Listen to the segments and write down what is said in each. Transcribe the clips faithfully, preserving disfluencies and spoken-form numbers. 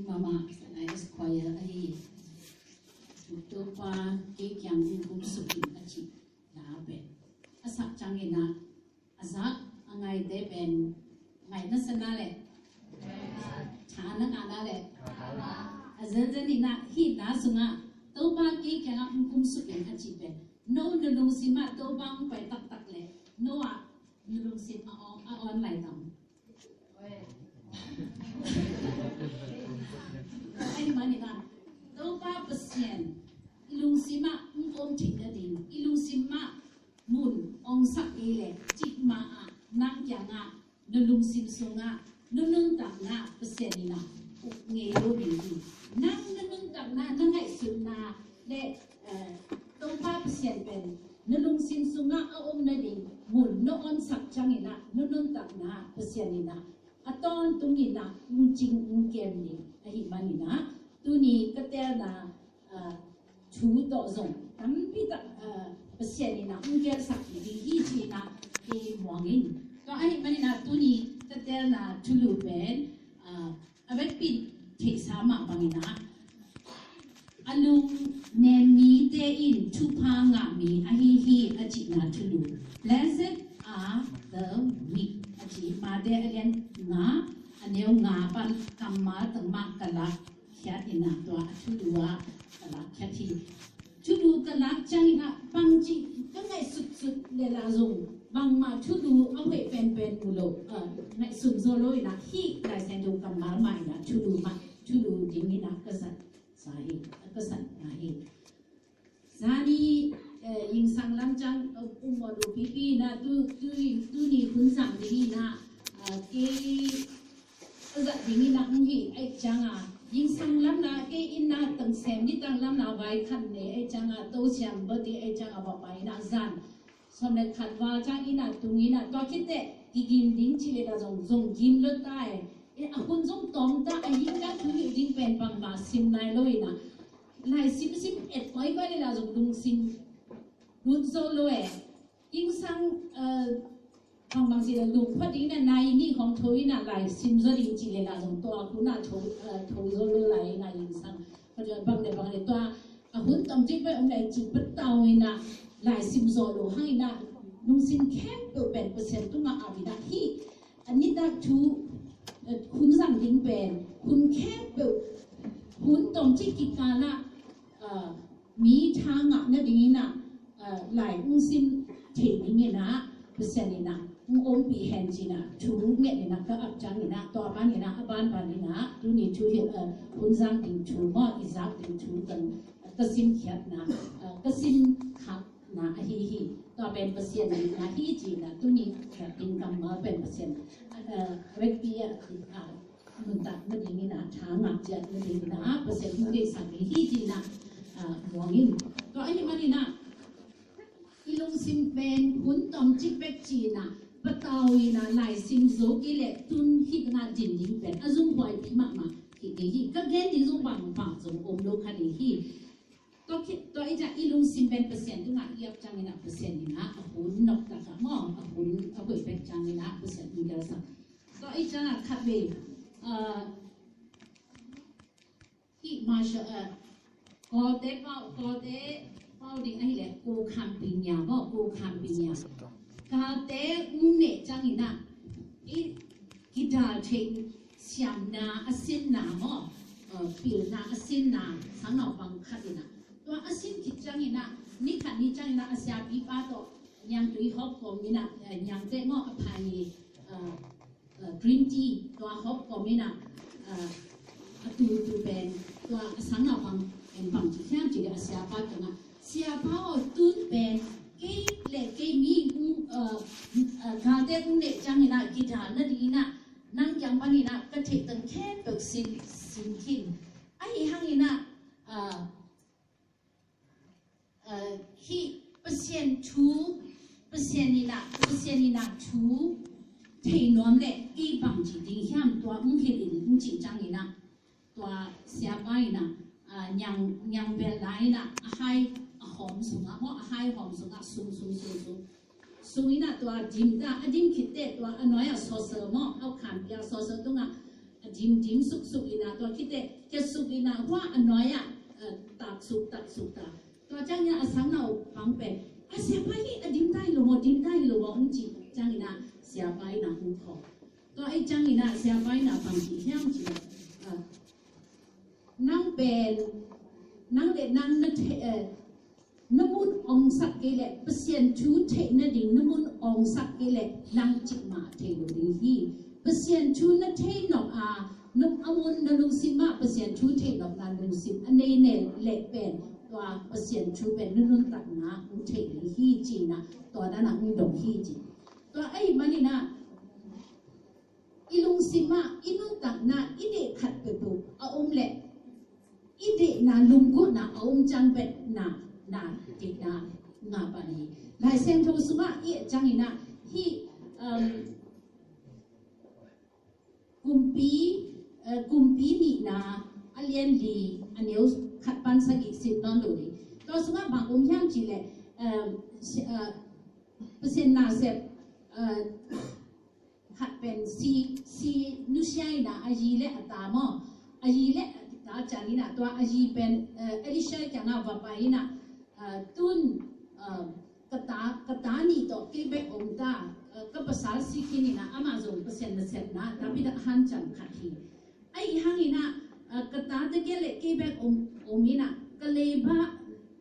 Mama, Sanai Esquire ahi. Topa kei kiang in kumsuk in a cih la pen a sak ciangin ah, a zak a ngaite pen ngaihna sana le tha na ngahna le a zenzen in ah hih na sungah Topa kei kiangah in kumsuk in a cih pen no na lungsim ah Topa hong pai taktak le no ah na lungsim a on, a on lai tam. Ahih manin ah Topa Pasian i lungsim ah hong om theih nading, i lungsim ah mun hong sak kei leh cikmah ah nang kiangah na lungsim sungah na nuntakna Pasian in ah uk ngei lo ding hi. Nang na nuntakna, na ngaihsutna le, eh, Topa Pasian pen na lungsim sungah a om nading mun na onsak ciangin ah na nuntakna Pasian in ah a tawntung in ah hong cing hong kem ding ahih manin ah tuni ka telna, ah, thu tawh zong tampi tak, ah, Pasian in ah hong gelsak ding hi ci-in ah kei muang in. Tua ahih manin ah tuni ka telna thulu pen, ah, a vekpi theihsa mah bangin ah a lungnem mite in thupha ngah mi ahi hi a cihna thulu. Blessed are the weak a ci Mate a lian nga a neu nga pan kammal tangmah ka lak khiat in ah tua a thulu ah ka lak khiat hi. Thulu ka lak ciangin ah bangci ka ngaihsutsut le la zong bangmah thulu a hoih penpen mu lo, ah, ngaihsun zo lo in ah hih Lai Siangtho kammal mah in ah thulu mah, thulu ding in ah ka zat sa hi, ka zat na hi. Zani, eh, Yingsang lam ciang, eh, um maw lo pipi in ah tu, tu, tuni hun zang ding in ah, ah, kei a zat ding in ah hong hi ahih ciangin ah Yingsang lam na kei inn ah tang sem ni tang lam na vai khan ne ahih ciangin ah to siam bati ahih ciangin ah va pai in ah zan sawm le khat val ciang inn ah tung in ah tua khit teh kigim ding ci le la zong zong gim lo ta e. Eh, a hun zong tawm ta a, Yingsang thu hilh ding pen bangmah sim lai lo in ah lai simsim et koikoi le la zong lungsim lut zo lo e. Yingsang, eh, bangbang ci le lungphot ding in ah nai nih khawng tho in ah lai sim zaw ding ci le la zong tua hun ah tho, eh, tho zaw lo lai in ah Yingsang. Bang le bang le tua a hun tamcik pai om lai ci patau in ah lai sim zaw lo hang in ah lungsim khempeuh pen Pasian tungah ap in ah hih a nitak thu, eh, hun zang ding pen hun khempeuh hun tamcik kikal ah, eh, mi tha ngah nading in ah, ah, lai hong sim thei ding in ah Pasian in ah hong ompih hen ci in ah thu nget in ah ka ap ciangin ah tua ban in ah a banban in ah tuni thu hi, ah, hun zang ding thu maw i zak ding thu kan ka sim khiatna, ah, ka sim khakna ahi hi. Tua pen Pasian in ah hi ci in ah tuni khiat ding kammal pen Pasian, ah, ah, vekpi ah, ah, nuntak nading in ah tha ngah ciat nading in ah Pasian hong deihsak ding hi ci in ah, ah, muang in. Tua ahih manin ah i lungsim pen hun tamcik bek ci in ah patau in ah lai sim zo kei leh tun hih tengah din ding pen a zumhuaipi mahmah hi ding hi. Ka gen ding zong bangmah zong om lo kha ding hi. Tua khit, tua i ciang i lungsim pen Pasian tungah i ap ciangin ah Pasian in ah a hun nop tak ah maw, a hun a hoih bek ciangin ah Pasian in gelsak. Tua i ciang ah khat vei, ah, hih Marshall, ah, Kawlte pau, Kawlte pau ding ahih leh Ko Kham Pi Nia maw, Ko Kham Pi Nia. Kalte hong neh ciangin ah i kidal theih siamna a sinna maw, eh, pilna a sinna sangnaupang khat in ah tua a sin khit ciangin ah ni khat ni ciangin ah a siapipa tawh niangtui hawp kawm in ah, eh, niangte maw a phai, eh, eh, green tea tua hawp kawm in ah, eh, a tutu pen tua a sangnaupang pen bang ci hiam cih leh a siapa kiangah, "Siapa aw, tun pen kei le kei mi, mm, eh, eh, kalte hong neh ciangin ah kidal nading in ah nang kiang panin ah ka theih teng khempeuh sin, sin khin." Ahi hangin ah, ah, ah, hih Pasian thu, Pasian in ah, Pasian in ah thu thei nuam leh kei bang ci ding hiam tua hong hilh in hong cih ciangin ah tua siapa in ah, ah, niang, niang bel la in ah a hai a hawm sungah maw, a hai hawm sungah sung, sung, sung, sung. Sung in ah tua dim ta, a dim khit teh tua a nuai ah saucer maw, a khanpi ah saucer tungah A dimdim suksuk in ah, tua khit teh kiasuk in ah, hua a nuai ah, eh, taksuk taksuk ta. Tua ciangin ah a sangnaupang pen, a, siapa hih a dim ta hi lo maw, dim ta hi lo maw, hong cih ciangin ah siapa in ah hong khawk. Tua ahih ciangin ah siapa in ah bang ci hiam cih leh, eh, nang pen, nang le nang na thei, eh, na mun ong sak kei leh, Pasian thu theih nading na mun ong sak kei leh, nang cikmah thei lo ding hi. Pasian thu na thei nop a, na, a mun na lungsim ah Pasian thu theih nopna lungsim a nei ne leh pen, tua Pasian thu pen na nuntakna hong theih ding hi ci-in ah, tua dan ah hong dong hi ci. Tua ahih manin ah, i lungsim ah, i nuntakna, i deih khat peuhpeuh a om leh, i deihna lunggulhna a om ciang bek na, na deihna ngah pan hi. Lai Siangtho sungah i et ciangin ah, hih, um, Kumpi, eh, Kumpi nihna a lian li a neu khat pan sagih sim nawn lo ding. Tua sungah bang om hiam cih leh, um, si-, uh, Pasian nasep, uh, khat pen si, si nusia in ah, a zi le a ta maw. A zi le a ta ciangin ah, tua a zi pen, eh, Elisha kiangah va pai in ah, eh, tun, eh, ka ta, ka ta nih tawh kei bek om ta, eh, ka pasal si khin in ah, amah zong Pasian nasepna, David a hanciam khat hi. Ahih hangin ah, ah, ka tate kiang le kei bek om, om in ah, ka leibat,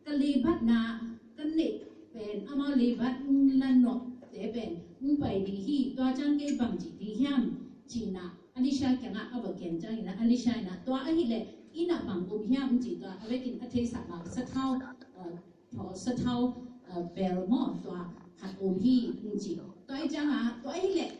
ka leibatna ka neih pen, amau leibat hong la nopte pen hong pai ding hi, tua ciang kei bang ci ding hiam ci-in ah, Elisha kiangah a va gen ciangin ah, Elisha in ah, tua ahih leh inn ah bang om hiam ci, tua a vekin a theihsa mah sathau, ah, thaw sathau, ah, bel maw, tua khat om hi hong ci. Tua ahih ciangah, tua ahih leh,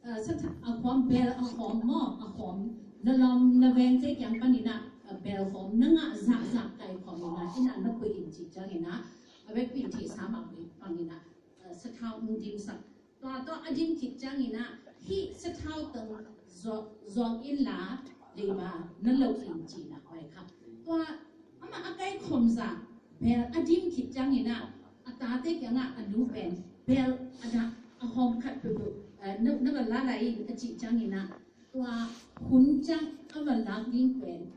ah, satha-, a khawm bel a khawm maw, a khawm na lawm na vengte kiang panin ah, ah, bel khawm na ngah zahzah kai khawm in ah, inn ah na koih in ci ciangin ah, a vekpi in theihsa mah bangin ah, ah, sathau hong dimsak. Tua tawh a dim khit ciangin ah, hih sathau tawh zuak, zuak inla, leiba na lo in ci-in ah, oi kha. Tua amah a kaikhawm zah bel a dim khit ciangin ah, a tate kiangah a nu pen bel a dah a hawm khat peuhpeuh, eh, na, na va la lai in a cih ciangin ah, tua hun ciang a va lak ding pen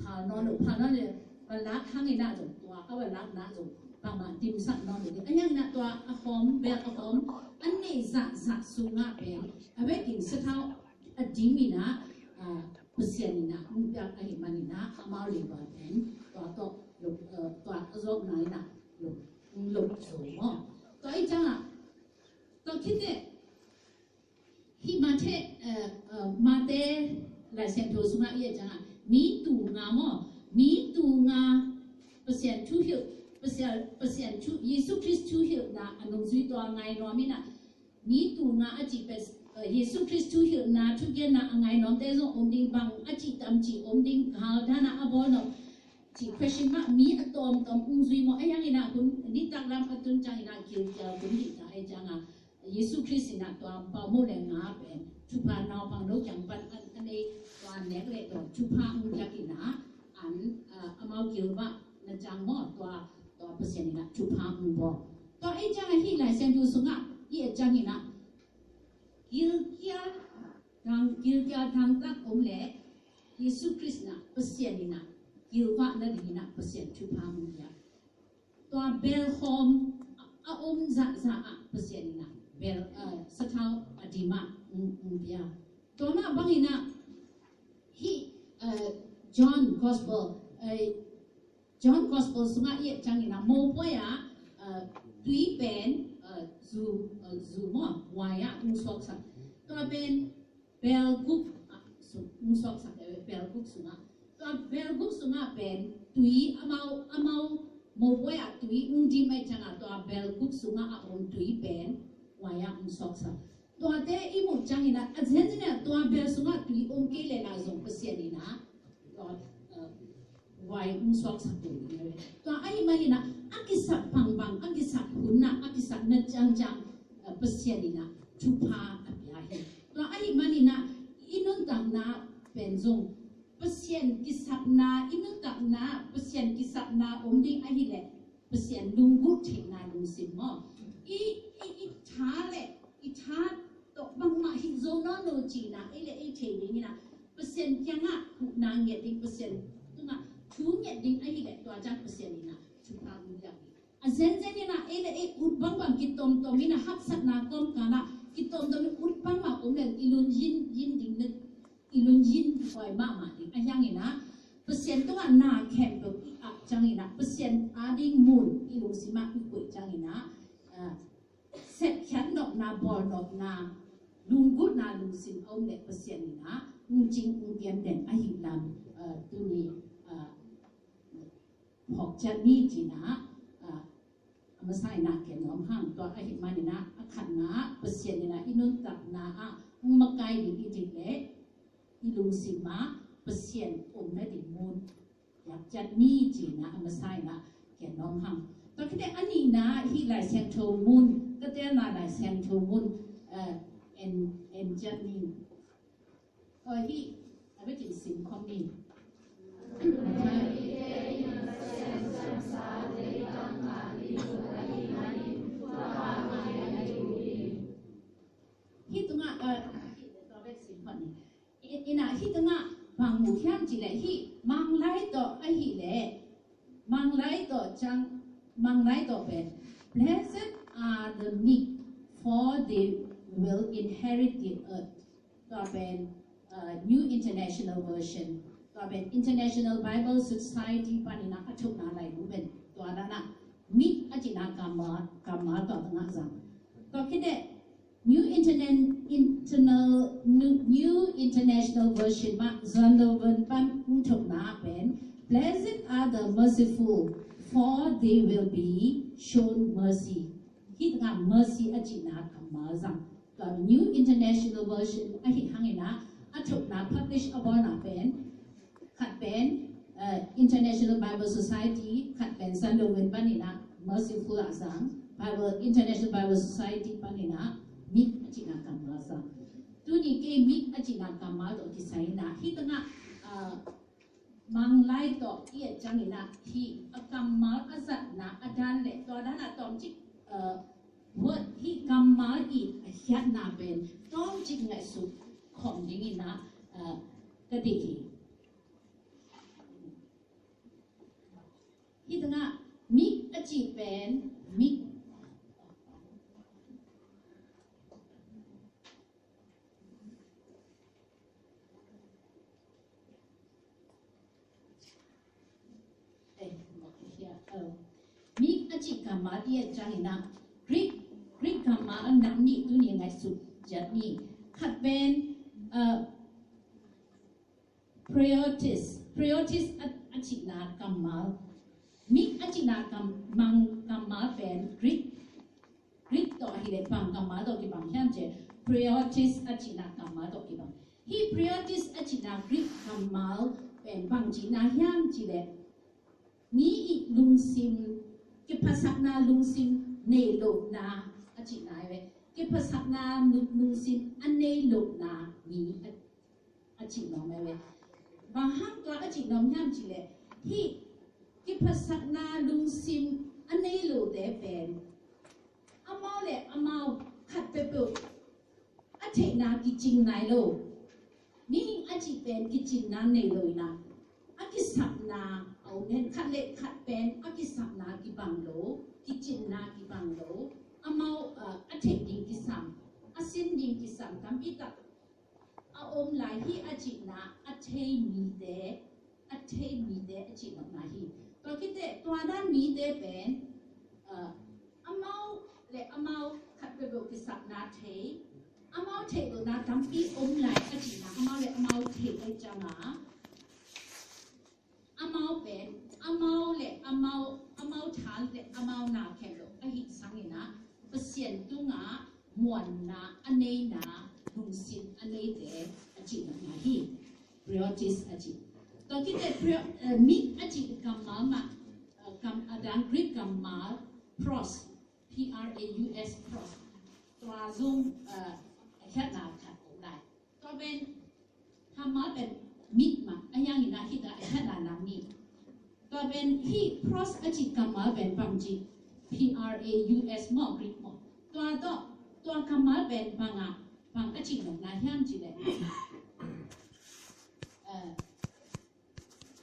phal nawn lo, phal nawn lo, va lak hangin ah zong, tua a va lakna zong bangmah dimsak nawn lo ding. Ahih hangin ah tua a hawm, bel a hawm a neih zahzah sungah pen, a vekin sathau a dim in ah, ah, Pasian in ah hong piak ahih manin ah, amau leiba pen tua tawh lo, eh, tua a zuakna in ah lo, lo zo maw. Tua ahih ciangah, tua khit teh, hih Matthai, eh, eh, Matthai Lai Siangtho sungah i et ciangah, mi tul nga maw, mi tul nga Pasian thuhilh, Pasian, Pasian thu, Jesu Khrist thuhilhna a nungzui, tua ngai nuam in ah, mi tul nga a cih pen, eh, Jesu Khrist thuhilhna, thugenna a ngai nuamte zong om ding, bang a cih tam cih om ding, gal dan a a bawl nuam cih question mah, mi a tawmtawm hong zui maw. Ahih hangin ah hun, nitak lam a tun ciangin ah gilkial hun ding ta ahih ciangah, Jesu Khrist in ah tua paumo le nga pen thupha naupang no kiang pan a, a nei, tua nek le tua thupha hong piak in ah, an, ah, amau gilvahna ciang maw, tua, tua Pasian in ah thupha hong bawl. Tua ahih ciangah hih Lai Siangtho sungah i et ciangin ah, gilkial dang, gilkial dangtak om leh, Jesu Khrist in ah, Pasian in ah gilvah nading in ah Pasian thupha hong pia. Tua bel khawm a, a om zahzah ah Pasian in ah bel, eh, sathau a dim ah hong, hong pia. Tua mah bangin ah hih, eh, John Gospel, eh, John Gospel sungah i et ciangin ah, mopawi ah, eh, tui pen, eh, zu, eh, zu maw, wai ah hong suaksak. Tua pen bel guk, ah, su-, hong suaksak, eh, bel guk sungah. Tua bel guk sungah pen tui, amau, amau mopawi ah tui hong dim ahih ciangah, tua bel guk sungah a om tui pen wai ah hong suaksak. Tuate i muh ciangin ah, a zenzen ah tua bel sungah tui om kei leh lah zong Pasian in ah tua, eh, wai hong suaksak ding hi. Tua ahih manin ah, a kisap bangbang, a kisap hun ah, a kisapna ciangciang, eh, Pasian in ah thupha a pia hi. Tua ahih manin ah, i nuntakna pen zong Pasian kisapna, i nuntakna Pasian kisapna om ding ahih leh, Pasian lunggulh theihna lungsim maw. I, i, i tha le, i tha tawh bangmah hih zo nawn lo cihna ei le ei thei ding in ah, Pasian kiangah huhna ngiat ding, Pasian tungah thu ngiat ding ahih leh tua ciang Pasian in ah thupha hong piak ding. A zenzen in ah ei le ei ut bangbang kitomtom in ah haksatna kawmkal ah kitomtom in ut bangbang om leng i lungsim yin ding na, i lungsim koi mahmah ding. Ahih hangin ah Pasian tungah na khempeuh i ap ciangin ah Pasian ading mun i lungsim ah i koih ciangin ah, ah, sepkhiat nopna, bawl nopna, lunggulhna lungsim a om leh Pasian in ah hong cing hong piang den ahih lam, ah, tuni, ah, phawk ciat ni ci-in ah, ah, a masa in ah gen nuam hang. Tua ahih manin ah a khatna ah Pasian in ah i nuntakna ah hong makaih ding i cih leh i lungsim ah Pasian omna ding mun piak ciat ni ci-in ah a masa in ah gen nuam hang. Tua khit teh a nihna ah hih Lai Siangtho mun, ka teelna Lai Siangtho mun, eh, en, en ciat ni. Tua hih a biakin sim khawm ni. Hih tungah, eh, tua bek sim khawm ni. I, in ah hih tungah bang mu hiam cih leh hih Manglai tawh ahih leh, Manglai tawh ciang, Manglai tawh pen, "Blessed are the meek, for they will inherit the earth." Tua pen, uh, New International Version. Tua pen International Bible Society panin ah a thukna laibu pen tua dan ah meek a cihna kammal, kammal tua tungah zang. Tua khit teh New Interna-, Internal, New, New International Version mah, John Calvin pan hong thukna pen, "Blessed are the merciful, for they will be shown mercy." Hih tungah mercy a cihna kammal zang. Tua New International Version ahih hangin ah a thukna publish a bawlna pen, khat pen, eh, International Bible Society, khat pen John Calvin panin ah merciful a zang, Bible, International Bible Society panin ah meek a cihna kammal zang. Tuni kei meek a cihna kammal tawh kisai in ah hih tungah, ah, Manglai tawh i et ciangin ah hih a kammal a zatna a dan le tua dan ah tawmcik, eh, word hih kammal i a khiatna pen tawmcik ngaihsut khawm dingin ah, eh, ka deih hi. Hih tungah meek a cih pen meek. Eh, meek a cih kammal i et ciangin ah Greek, Greek kammal a nam nih tuni ngaihsut ciat ni. Khat pen, eh, Proesis, proesis a, a cihna kammal. Meek a cihna kam, mang kammal pen Greek, Greek tawh ahih leh bang kammal tawh kibang hiam cih leh proesis a cihna kammal tawh kibang. Hih proesis a cihna Greek kammal pen bang cihna hiam cih leh mi i lungsim, kiphatsakna lungsim nei lohna a cihna hi ve. Kiphatsakna lung, lungsim a nei lohna mi a a cih nuam ahi ve. Bang hang tua a cih nuam hiam cih leh hih kiphatsakna lungsim a nei lote pen amau le amau khat peuhpeuh a theihna kicing nai lo. Mihing a cih pen kicinna nei lo in ah a kisapna a om hen, khat le khat pen a kisapna kibang lo, kicinna kibang lo. Amau, uh, a theih ding kisam, a sin ding kisam tampi tak a om lai hi. A cihna a thei mite, a thei mite a cih nopna hi. Tua khit teh tua dan mite pen, uh, amau le amau khat peuhpeuh kisapna thei, amau theih lohna tampi om lai a cihna, amau le amau thei a cih ciangin amau pen, amau le amau, amau tha le amau na khempeuh ahih sangin ah Pasian tungah muanna a neina lungsim a neite a cih nopna hi. Proesis a cih. Tua khit teh pro-, eh, meek a cih kammal mah, eh, kam, a dang Greek kammal pros, P R A U S, pros. Tua zong, eh, a khiatna khat om lai. Tua pen kammal pen meek mah, ahih hangin ah hih teh a khiatna nam ni. Tua pen hih pros a cih kammal pen bang ci, P R A U S maw, Greek maw. Tua tawh, tua kammal pen bang a, bang a cih nopna hiam cih leh,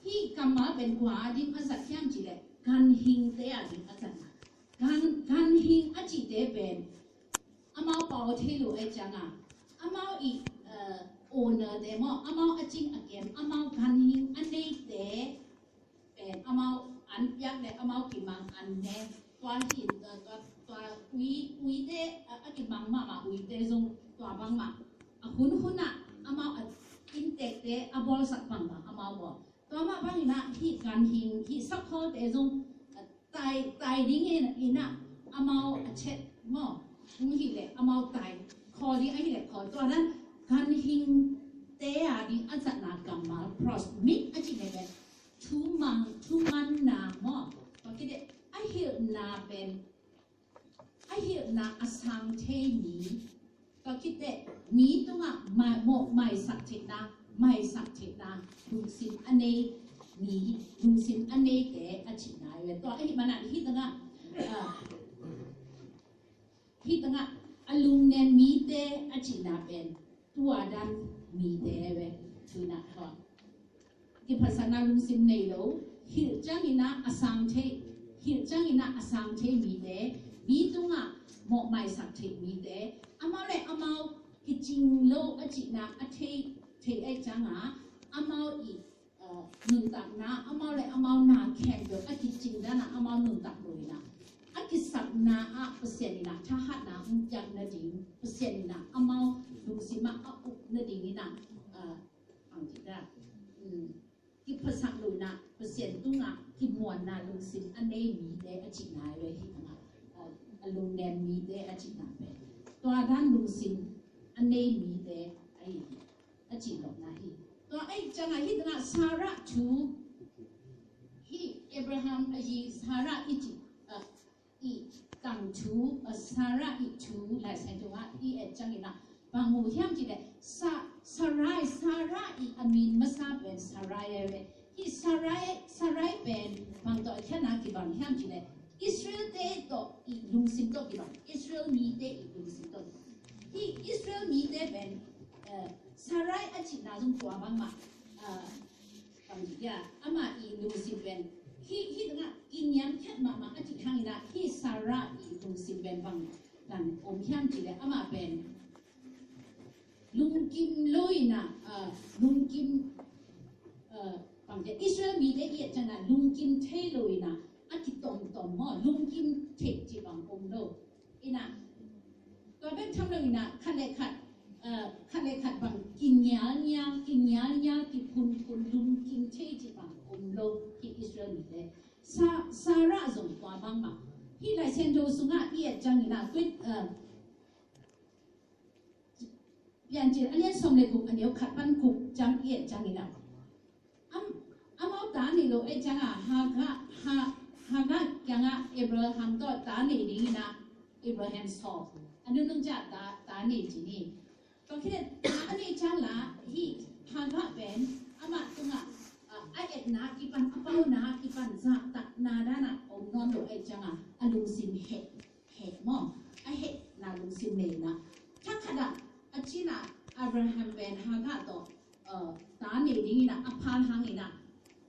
Hih kammal pen kua a ding a zat hiam cih leh ganhingte a ding a zat na. Gan, ganhing a cihte pen amau pau thei lo ahih ciangin, amau i, eh, owner te maw, amau a cing a kem, amau ganhing a neite pen amau an piak le amau kimang an ne, tua hin, eh, tua, tua ui, uite, eh, a kimang mahmah uite zong tua bangmah a hunhun ah amau a inntekte a bawlsak bangbang amau bawl. Tua mah bangin ah hih ganhing, hih sakhawte zong, eh, tai, tai ding in, in ah amau a chet maw, hong hi leh amau tai, khawl ding ahih leh khawl. Tua dan ganhingte a ding a zatna kammal prosmic a cih leh pen thu mang, thu manna maw, tua khit teh a hilhna pen a hilhna a sang thei mi, tua khit teh mi tungah mai, mawh maisak theihna, maisak theihna lungsim a nei mi, lungsim a neite a cihna hi ve. Tua ahih manin hih tangah, ah, hih tangah a lungnem mite a cihna pen tua dan mite hi ve. Thu in ah tua kiphatsakna lungsim nei lo, hilh ciangin ah a sang thei, hilh ciangin ah a sang thei mite, mi tungah mawh maisak thei mite, amau le amau kicing lo a cihna a thei, thei ahih ciangin amau i, eh, nuntakna, amau le amau na khempeuh a kicing dan ah amau nuntak lo in ah, a kisakna ah Pasian in ah thahatna hong piak nading, Pasian in ah amau lungsim ah a up nading in ah, eh, ang cih dah, um, kiphasak lo in ah Pasian tungah kimuanna lungsim a nei mite a cihna hi ve. Hih tangah, a, a lungnem mite a cihna pen tua dan lungsim a nei mite ahi hi, a cih lawhna hi. Tua ahih ciangin hih tangah Sarah thu, hih Abraham ahi Sarah i cih, a, i tangthu, a, Sarah i thu Lai Siangtho ah i et ciangin ah bang mu hiam cih leh Sa-, Sarai, Sarah i a min masa pen Sarai ahi ve. Hih Sarai, Sarai pen bang tawh a khiatna kibang hiam cih leh Israel-te tawh i lungsim tawh kibang, Israel mite i lungsim tawh kibang. Hih Israel mite pen, eh, Sarai a cihna zong tua bangmah, eh, bang cih hiam, amah i lungsim pen hih, hih tangah kiniamkhiat mahmah a cih hangin ah hih Sarah i lungsim pen bang dan om hiam cih leh amah pen lungkim lo in ah, ah, lungkim, ah, bang cih Israel mite i et ciangin ah lungkim thei lo in ah a kitomtom maw, lungkim thei cih bang om lo. In ah, tua bek tham lo in ah, khat le khat, eh, khat le khat bang kingialngial, kingialngial, kiphunphun, lungkim thei cih bang om lo, hih Israel mite. Sa-, Sarah zong tua bangmah. Hih Lai Siangtho sungah i et ciangin ah, kuit, eh, Piancil a lian sawm le guk a neu khat pan guk ciang i et ciangin ah, am-, amau ta nei lo ahih ciangin ah, Hagar, Ha-, Hagar kiangah Abraham tawh ta nei dingin ah Abraham sawm. A nunung ciang ta, ta nei ci ni. Tua khit teh ta a neih ciang lah hih Hagar pen amah tungah, ah, a etna kipan, a pauna kipan zahtakna dan ah om nawn lo ahih ciangin ah a lungsim heh, heh maw, a hehna lungsim nei in ah, thakhat ah a cin ah Abraham pen Hagar tawh, eh, ta nei dingin ah a phal hangin ah,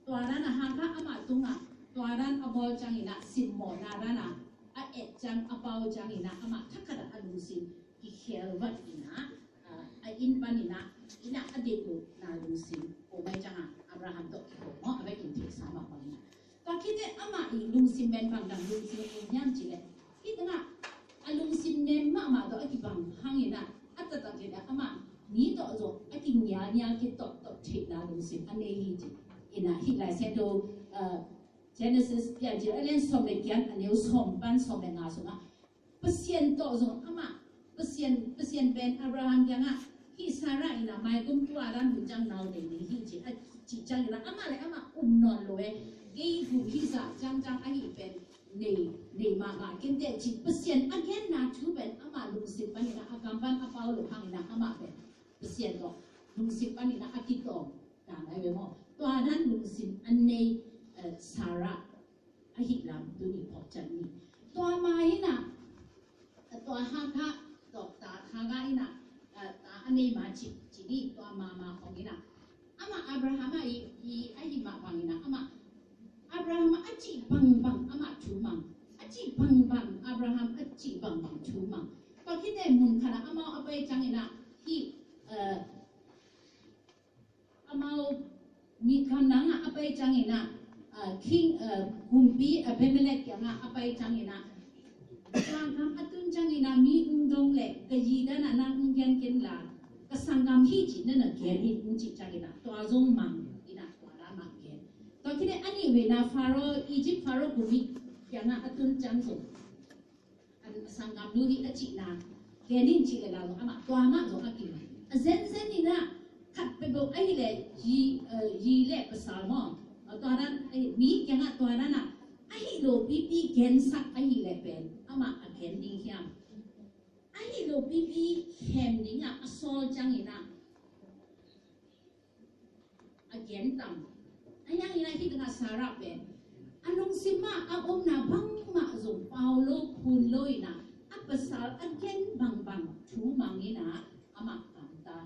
tua dan ah Hagar amah tungah tua dan a bawl ciangin ah simmawhna dan ah a et ciang, a pau ciangin ah amah thakhat ah a lungsim kikhel vat in ah, ah, a inn panin ah, inn ah a deih lohna lungsim om ahih ciangin ah Abraham tawh kikhel maw, a vekin theihsa mah bangin ah. Tua khit teh amah i lungsim pen bang dan lungsim om hiam cih leh, hih tangah a lungsim nem mahmah tawh a kibang hangin ah, a taktak in ah amah mi tawh zong a kingialngial kitawptawp theihna lungsim a nei hi ci. In ah hih Lai Siangtho, eh, Genesis Piancil a lian sawm le giat a neu sawm pan sawm le nga sungah Pasian tawh zong amah, Pasian, Pasian pen Abraham kiangah hih Sarah in ah maikum tua dan hun ciang nau nei ding hi ci, a cih ciangin ah amah le amah um nawn lo e. Kei hun hih zah ciangciang ahi pen nei, nei mahmah kei inteh ci, Pasian a genna thu pen amah lungsim panin ah a kam pan a pau lo hangin ah amah pen Pasian tawh lungsim panin ah a kitawng dan ahi ve maw. Tua dan lungsim a nei, eh, Sarah ahih lam tuni phawk ciat ni. Tua ma in ah, tua Hagar, tua ta Hagar in ah, eh, ta a nei ma ci, ci ni, tua ma ma khawng in ah, amah Abraham ah i, i ahih mah bangin ah, Thu mang. Tua khit teh mun khat ah amau a pai ciangin ah hih, eh, amau mi gam nang ah a pai ciangin ah, eh, king, eh, kumpi Abimelek kiangah a pai ciangin ah, ka gam a tun ciangin ah mi ung dong leh ka yi dan ah nang ung gen ken la, ka sanggam hi cih na na gen in ung cih ciangin ah tua zong mang in ah tua dan mang gen. Tua khit teh a nih ve in ah Pharaoh, Egypt Pharaoh kumpi kiangah a tun ciang zong a sanggam nu hi a cihna gen in cih leh la zong amah tua mah zong a kim. A zenzen in ah khat peuhpeuh ahih leh yi, eh, yi leh pasal maw, eh, tua dan, eh, mi kiangah tua dan ah ahih lo pipi gensak ahih leh pen amah a gen ding hiam? Ahih lo pipi khem ding ah a sawl ciangin ah a gen tam. A hiang in ah hih tengah Sarah pen a lungsim ah a omna bangmah zong pau lo khun lo in ah a pasal a gen bangbang thu mang in ah amah kamta.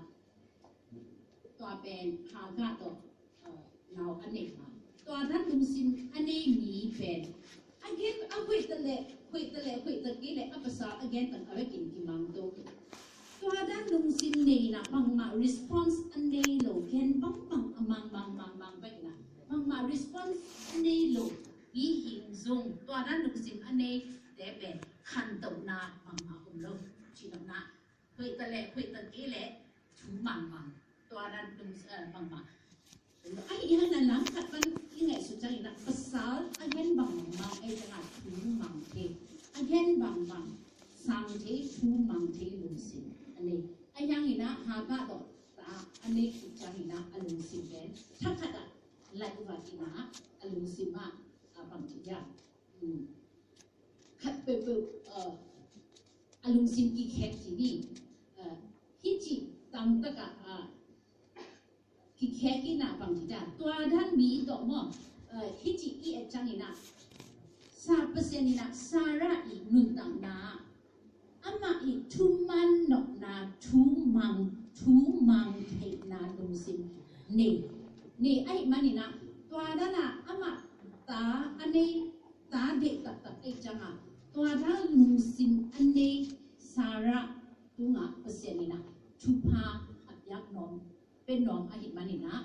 Tua pen Hagar tawh, eh, nau a neih ma. Tua dan lungsim a nei mi pen a gen a hoih ta leh hoih ta leh hoih ta kei leh a pasal a gen tang a vekin kimang to. Tua dan lungsim nei in ah bangmah response a nei lo, gen bangbang a mang mang mang mang bek in ah bangmah response a nei lo, i hing zong tua dan lungsim a nei te pen khantohna bangmah om lo. Cih nopna hoih ta leh hoih ta kei leh thu mang mang. Tua dan lung, eh, bangmah. Ahih hang in ah lam khat pan i ngaihsut ciangin ah pasal a gen bangbang ei ciangah thu mang thei, a gen bangbang sang thei, thu mang thei lungsim a nei. A hiang in ah Hagar tawh ta a nei khit ciangin ah a lungsim pen thakhat ah laih vat in ah a lungsim ah, ah, bang ci dia. Hmm. Khat peuhpeuh, ah, a lungsim kikhek hi ni. Ah, hih ci tangtak ah, ah, kikhek in ah bang ci dia. Tua dan mi tawh maw, eh, hih ci i et ciangin ah Sa Pasian in ah Sarah i nuntakna, amah i thuman nopna, thu mang, thu mang theihna lungsim nei, nei ahih manin ah tua dan ah amah ta a nei, ta deih taktak ei ciangah tua dan lungsim a nei Sarah tungah Pasian in ah thupha a piak nuam, pia nuam ahih manin ah,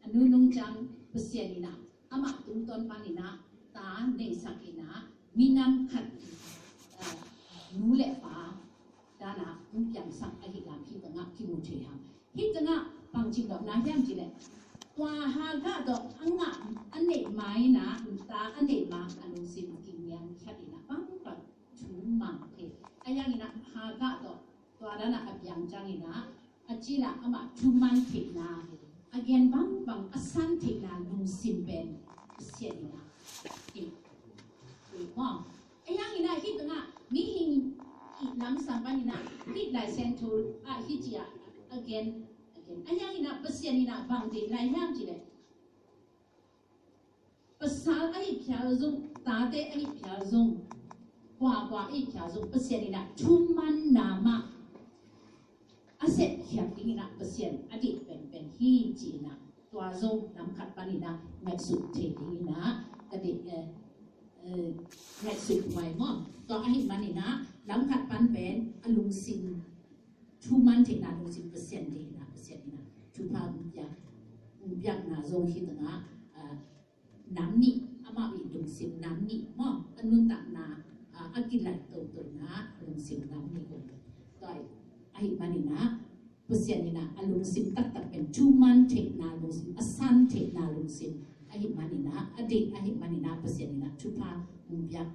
a nunung ciang Pasian in ah amah tungtawn panin ah ta neisak in ah minam khat, eh, nu le pa dan ah hong piangsak ahih lam hih tengah kimu thei hang. Hih tengah bang ci nopna hiam cih leh tua Hagar tawh a ngah a neih ma in ah ta a neih ma a lungsim kingiang khiat in ah bang bang thu mang thei. A hiang in ah Hagar tawh tua dan ah a piang ciangin ah a cil ah amah thuman theihna, a gen bangbang a san theihna lungsim pen Pasian in ah, eh, eh, maw. A hiang in ah hih tengah mihing i lamsang panin ah hih Lai Siangtho ah hih ci ah a gen, a gen. A hiang in ah Pasian in ah bang deih lai hiam cih leh pasal ahih phial zong, tate ahih phial zong, kuakua ahih phial zong, Pasian in ah thumanna mah a sepkhiat dingin ah Pasian a deih penpen hi ci-in ah tua zong lam khat panin ah ngaihsut thei dingin ah ka deih, eh, eh, ngaihsut huai maw. Tua ahih manin ah lam khat pan pen a lungsim thuman theihna lungsim Pasian deihna, Pasian in ah thupha hong piak, hong piakna zong hih tengah, ah, nam nih, amah i lungsim nam nih maw, a nuntakna, ah, a kilaih totona lungsim nam nih om. Tua ahih manin ah Pasian in ah a lungsim taktak pen thuman theihna lungsim, a san theihna lungsim ahih manin ah, a deih ahih manin ah Pasian in ah thupha hong piak,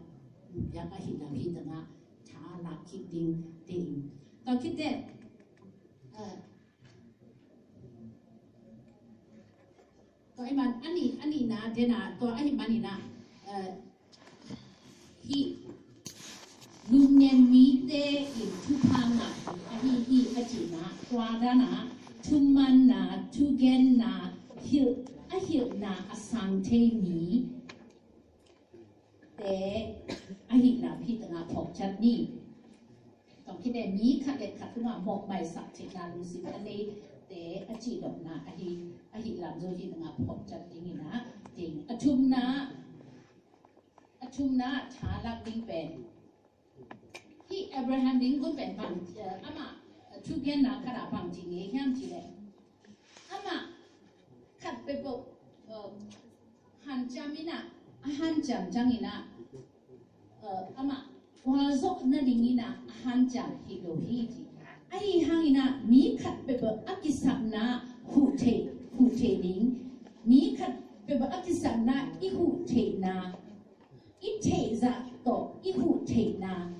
hong piak ahih lam hih tengah tha lak kik ding deih. Tua khit teh, eh, tua ahih man, a nih, a nihna, dena, tua ahih manin ah, eh, hih lungnem mite in thupha ngah ahi hi a cihna, tua dan ah thumanna, thugenna, hilh, a hilhna a sang thei mi te ahih lam hih tengah phawk ciat ni. Tawh khit teh mi khat le khat tungah mawhmaisak theihna lungsim a neite a cihdawhna ahi, ahih lam zong hih tengah phawk ciat dingin ah ding. A thumna, a thumna tha lak ding pen hih Abraham Lincoln pen bang, eh, amah, eh, thugenna khat ah bang ci ngei hiam cih leh, amah khat peuhpeuh, eh, hanciam in ah, a hanciam ciangin ah, eh, amah gualzawh nadingin ah a hanciam hi lo hi ci. Ahi hangin ah mi khat peuhpeuh a kisapna huh theih, huh theih ding, mi khat peuhpeuh a kisapna i huh theihna, i theihzah tawh i huh theihna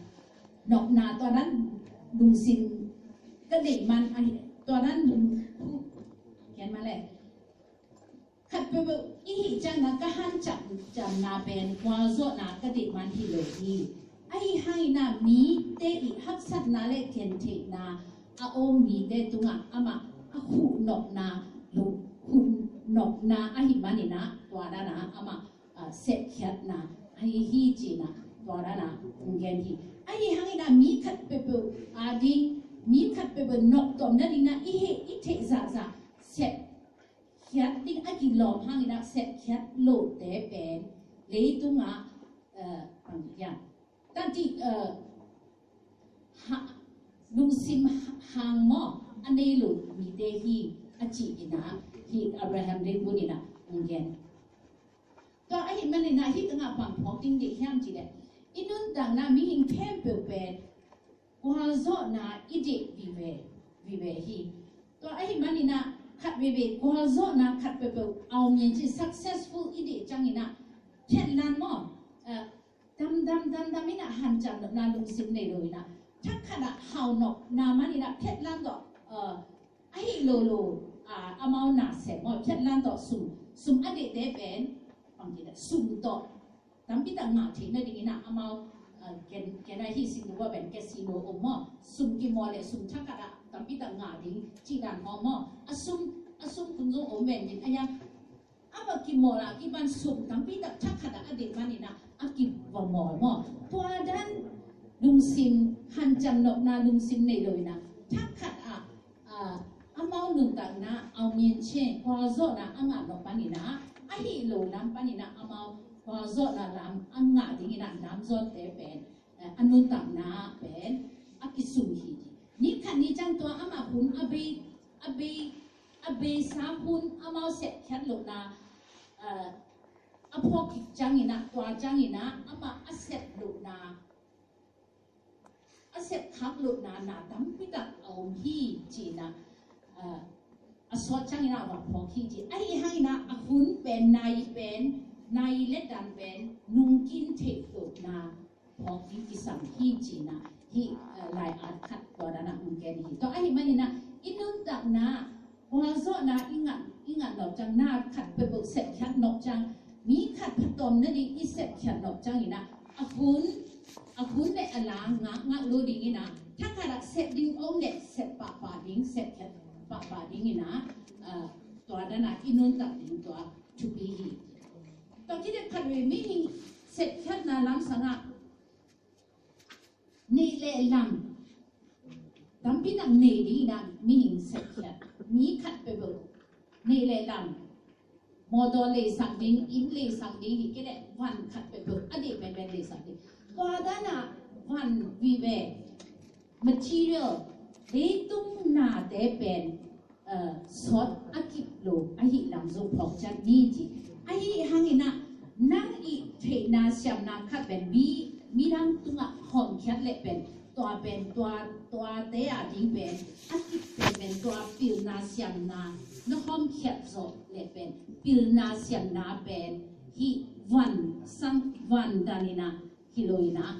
nopna, tua dan lungsim ka deih man ahi, tua dan lung, kian ma le. Khat peuhpeuh i hih ciangin ah ka hanciamna pen gualzawhna ka deih man hi lo hi. Ahi hangin ah mite i haksatna le gentheihna a om mite tungah amah a huh nopna, huh nopna ahih manin ah tua dan ah amah, ah, sepkhiatna ahi hi ci-in ah tua dan ah hong gen hi. Ahi hangin ah mi khat peuhpeuh ading, mi khat peuhpeuh noptuam nadingin ah i hih i theih zahzah sepkhiat ding a kilawm hangin ah sepkhiat lohte pen leitungah, eh, bang hiam, tangtih, eh, ha, lungsim hang maw a nei lo mite hi a ci-in ah hih Abraham Lincoln in ah hong gen. Tua ahih manin ah hih tungah bang phawk ding deih hiam cih leh, i nuntakna mihing khempeuh pen gualzawhna i deih vive, vive hi. Tua ahih manin ah khat veivei gualzawhna khat peuhpeuh a om in ci, successful i deih ciangin ah phetlan maw, eh, damdam damdam in ah hanciam nopna lungsim nei lo in ah thakhat ah hau nopna manin ah phetlan tawh, eh, ahi lo lo, ah, amau nasem maw, phetlan tawh sum, sum a deihte pen bang ci leh sum tawh tampi tak ngah theih nadingin ah amau, ah, ken, ken ahi Singapore pen casino om maw, sum kimawl leh sum thakhat ah tampi tak ngah ding cih dan hong maw, a sum, a sum phun zong om ven ding a, amah kimawl a kipan sum tampi tak thakhat ah a deih manin ah a kiva mawl maw. Tua dan lungsim, hanciam nopna lungsim nei lo in ah thakhat ah, ah, amau nuntakna a om in ci, gualzawhna a ngah nop panin ah, ahi lo lam panin ah amau gualzawhna lam a ngah dingin ah lamzawnte pen, eh, a nuntakna pen a kisung hi. Ni khat ni ciang tua amah hun a bei, a bei, a beisa hun amau sepkhiat lohna, eh, a phawk kik ciangin ah, tua ciangin ah amah a sep lohna, a sepkhak lohna na tampi tak a om hi ci-in ah, ah, a sawt ciangin ah va phawk hi ci. Ahi hangin ah a hun pen, nai pen, nai le dan pen nungkin theih lohna phawk ding kisam hi ci-in ah hih, ah, lai-at khat tua dan ah hong gen hi. Tua ahih manin ah i nuntakna gualzawhna i ngah, i ngah nop ciang, na khat peuhpeuh sepkhiat nop ciang, mi khat phatawm nading i sepkhiat nop ciangin ah, a hun, a hun le a la ngah, ngah lo dingin ah, thakhat ah sep ding om leh sep pahpah ding, sepkhiat pahpah dingin ah, ah, tua dan ah i nuntak ding tua thupi hi. Tua khit teh khat vei mihing sepkhiatna lamsang ah neih le lam tampi tak nei dingin ah mihing sepkhiat, mi khat peuhpeuh neih le lam, mawtaw leisak ding, inn leisak ding, hi kei leh van khat peuhpeuh a deih penpen leisak ding. Tua dan ah van vive, material, leitung nate pen, eh, sawt a kip lo ahih lam zong phawk ciat ni ci. Ahi hangin ah nang i theihna siamna khat pen mi, midang tungah hawmkhiat leh pen tua pen, tua, tuate a ding pen a kip penpen tua pilna siamna na hawmkhiat zawh leh pen pilna siamna pen hih van sang, van dan in ah hi lo in ah,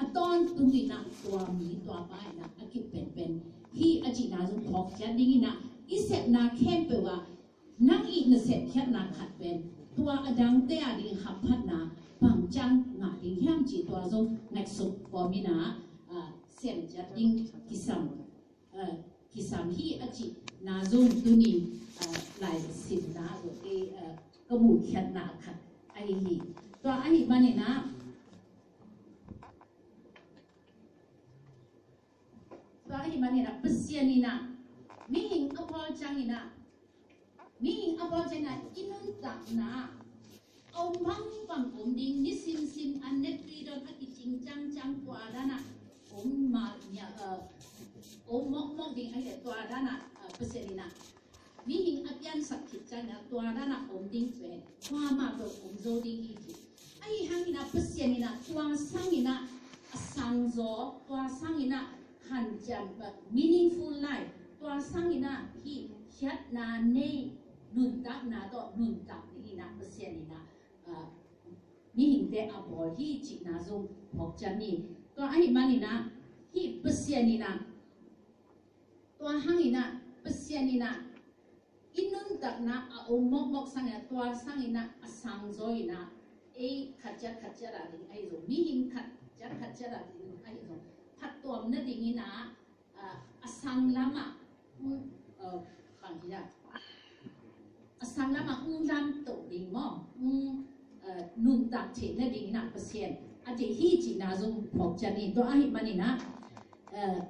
a tawntung in ah tua mi tua pa in ah a kip penpen hi a cihna zong phawk ciat dingin ah, i sepna khempeuh ah nang i na sepkhiatna khat pen tua a dangte a ding hamphatna bang ciang ngah ding hiam cih tua zong ngaihsut kawmin ah, ah, sem ciat ding kisam, ah, kisam hi a cihna zong tuni, ah, laisimna zong ei, ah, ka muhkhiatna khat ahi hi. Tua ahih manin ah, tua ahih manin ah Pasian in ah mihing a bawl ciangin ah, mihing a bawl ciangin ah i nuntakna ah a om bangbang om ding, nisimsim a net ridon a kicing ciangciang tua dan ah om ma nia, uh, om mawkmawk ding ahih leh tua dan a, uh, Pasian in a mihing a piansak khit ciangin a tua dan a om ding pen kuamah tawh om zo ding hi ci. Ahi hangin a Pasian in a tua sangin a a sang zaw, tua sangin a hanciam, uh, meaningful life, tua sangin a hih khiatna nei nuntakna tawh nuntak dingin a Pasian in a, uh, mihingte a bawl hi cihna zong phawk ciat ni. Tua ahih manin a hih Pasian in a tua hangin a Pasian in a i nuntakna a om mawkmawk sangin a tua sangin a a sang zaw in a ei khat ciat khat ciat a ding ahi zong, mihing khat ciat khat ciat a ding ahi zong, phattuam nadingin a, a, a sang lam ah, mm, uh, bang hi a, a sang lam ah, mm, lam to ding maw, mm, uh, nuntak theih nadingin a Pasian a deih hi cihna zong phawk ciat ni. Tua ahih manin a, uh,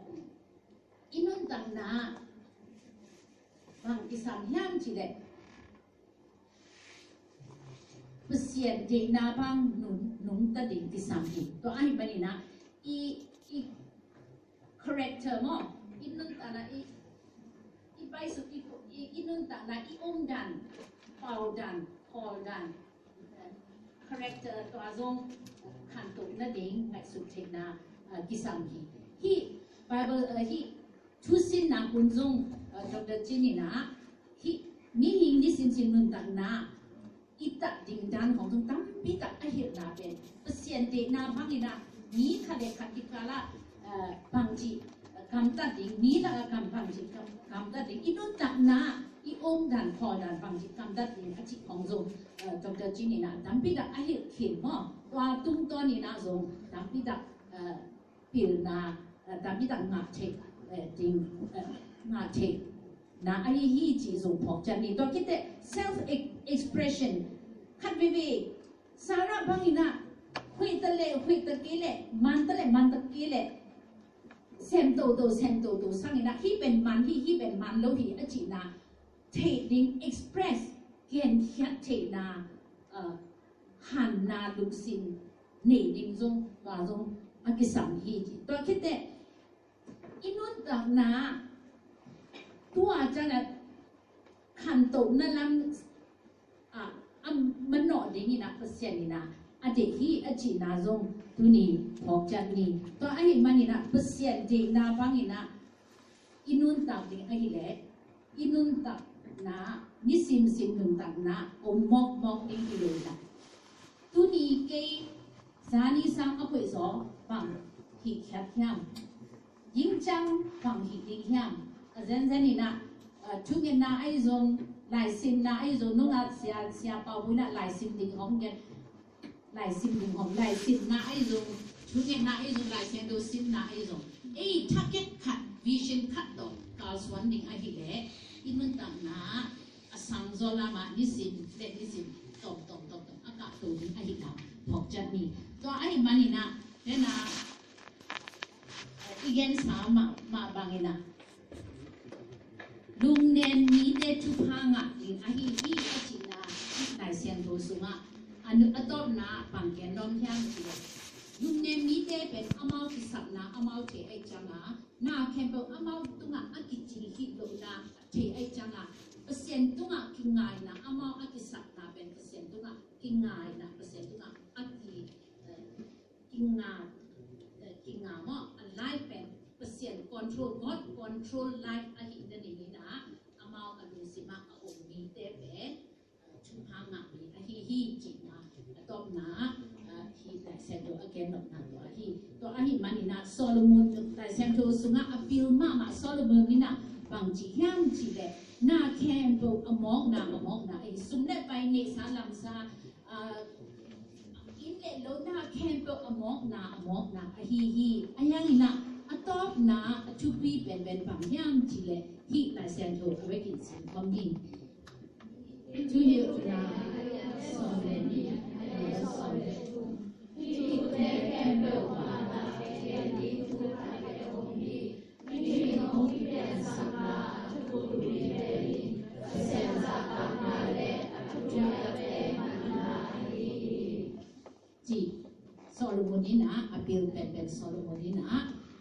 i nuntakna bang kisam hiam cih leh Pasian deihna bang nung, nungta ding kisam hi. Tua ahih manin a i, i character maw, i nuntakna, i, i paisuk, i, i, i nuntakna, i omdan, paudan, khawldan, character tua zong khantoh nading ngaihsut theihna, uh, kisam hi. Hih Bible, uh, hih thusinna hun zong, uh, Doctor Cin in a hih mihing nisimsim nuntakna i tah ding dan khong zong tampi tak a hilhna pen Pasian deihna bangin a mi khat le khat kikal ah, uh, bangci, uh, gamtat ding, mi lak a gam bangci gam, gamtat ding, i nuntakna i omdan khawldan bangci gamtat ding a cih khong zong, uh, Doctor Cin in a tampi tak a hilh khin maw. Tua tungtawn in a zong tampi tak, uh, pilna, uh, tampi tak ngah theih, uh, ding, uh, ngah theihna ahi hi cih zong phawk ciat ni. Tua khit teh self ex-, expression khat veve Sarah bangin a huih ta leh huih ta kei leh man ta leh man ta kei leh sem toto sem toto sangin a hih pen man hi, hih pen man lo hi a cihna theih ding express genkhiat theihna, uh, hanna lungsim nei ding zong tua zong a kisam hi ci. Tua khit teh i nuntakna tua ciang a khantohna lam, ah, a manawh dingin a Pasian in a a deih hi a cihna zong tuni phawk ciat ni. Tua ahih manin a Pasian deihna bangin a i nuntak ding ahih leh i nuntakna, nisimsim nuntakna om mawkmawk ding hi lo in a. Tuni kei zani sang a koih zaw bang hih khiat hiam? Gingciang bang hih ding hiam? A zenzen in a, uh, thungetna ahi zong, laisimna ahi zong, nungak sia, sia pau bu in a laisim ding hong gen. Laisim ding hong, laisimna ahi zong, thungetna ahi zong, Lai Siangtho simna ahi zong. Ei, target khat, vision khat tawh kalsuan ding ahih leh i nuntakna a sang zaw lam ah nisim le nisim tawm tawm tawm tawm a kahto ding ahihna phawk ciat ni. Tua ahih manin a, den a, i gensa mah, mah bangin a lungnem mite thupha ngah ding ahi hi a cihna Lai Siangtho sungah a nu-, a tawpna bang gen nuam hiam cih leh lungnem mite pen amau kisapna amau thei ahih ciangin a, na khempeuh amau tungah a kicing khit lohna thei ahih ciangin a, Pasian tungah kingaina, amau a kisapna pen Pasian tungah kingaina, Pasian tungah a ki, eh, kinga, eh, kinga maw, a life pen Pasian control, God control life ahih nadingin a, amau a lungsim ah a om mite pen, eh, thupha ngah mi ahi hi cihna a tawpna, eh, hih Lai Siangtho a gen nopna tua hi. Tua ahih manin a Solomon, Lai Siangtho sungah a pil mahmah Solomon in a bang ci hiam cih leh na khempeuh a mawkna, a mawkna, eh, sum le pai, neihsa lamsa, ah, inn le lo, na khempeuh a mawkna, a mawkna ahi hi. Ahi hangin a, a tawpna a thupi penpen bang hiam cih leh hih Lai Siangtho a vekin sim khawm ni. Thuhilhna sawm le nih, a neu sawm le thum. Hih thute khempeuh mah bang Pathian in thu khat bek om hi. Ci Solomon in a, a pil penpen Solomon in a,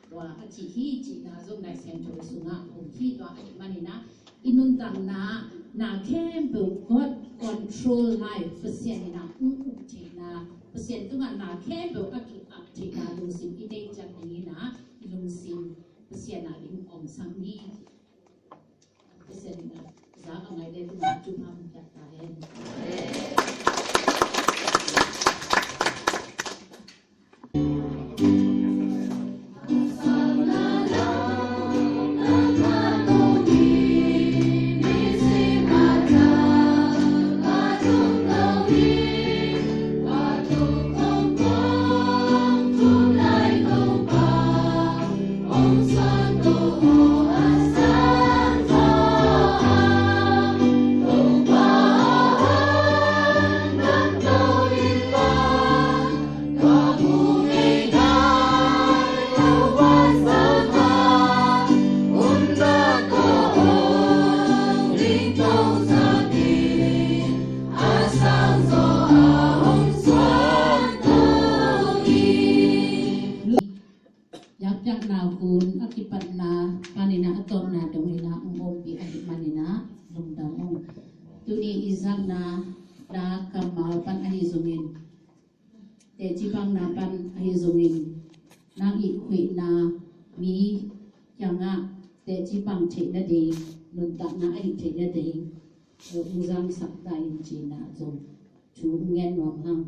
Tua a cih hi cihna zong Lai Siangtho sungah om hi. Tua ahih manin ah i nuntakna, na khempeuh God control life, Pasian in ah hong uk theihna, Pasian tungah na khempeuh a ki-ap theihna lungsim i neih ciat dingin ah i lungsim Pasian ah i hong omsak ni. Pasian in ah za a ngai le tungah thupha hong piak ta hen. Yakpiakna hun a kipatna panin ah a tawpna dongin ah hong ompih ahih manin ah lungdam ung. Tuni i zakna la kammal pan ahi zongin, teci pangna pan ahi zongin, nang i huihna mi kiangah teci pang theih nading, nuntakna ahih theih nading, eh, hong zangsak ta in cihna zong thu hong ngen nuam hang.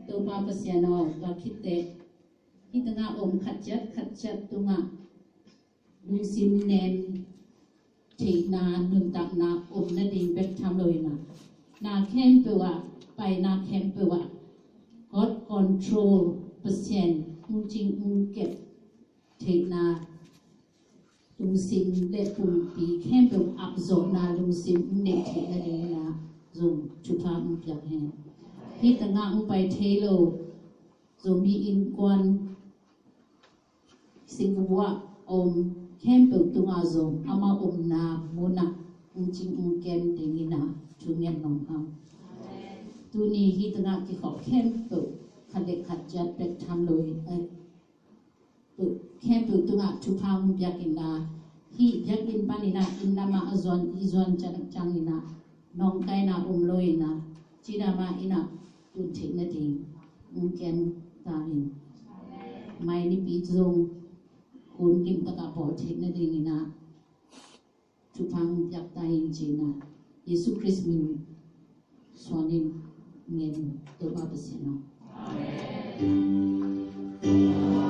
Topa Pasian aw, tua khit teh hih tengah om khat ciat khat ciat tungah lungsim nem theihna, nuntakna om nading bek tham loin ah, na khempeuh ah, paina khempeuh ah God control, Pasian hong cing hong kep theihna lungsim le pumpi khempeuh ap zawhna lungsim hong neih theih nadingin ah zong thupha hong piak hen. Hih tengah hong pai thei lo Zomi Innkuan singkung ah om khempeuh tungah zong amah omna munah hong cing hong kem dingin ah thu ngen nuam hang. Tuni hih tengah kikhop khempeuh khat le khat ciat bek tham loin, eh, khempeuh tungah thupha hong piak in ah, hih biakinn panin ah inn lamah a zuan, i zuan ciangin ah nawngkaina om loin ah, cidam ah inn ah tun theih nading hong kem ta in. Mai nipi zong hun limtak ah bawl theih nadingin ah thupha hong piak ta in cihna Jesu Khrist min suanin ngen, Topa Pasian aw. Amen.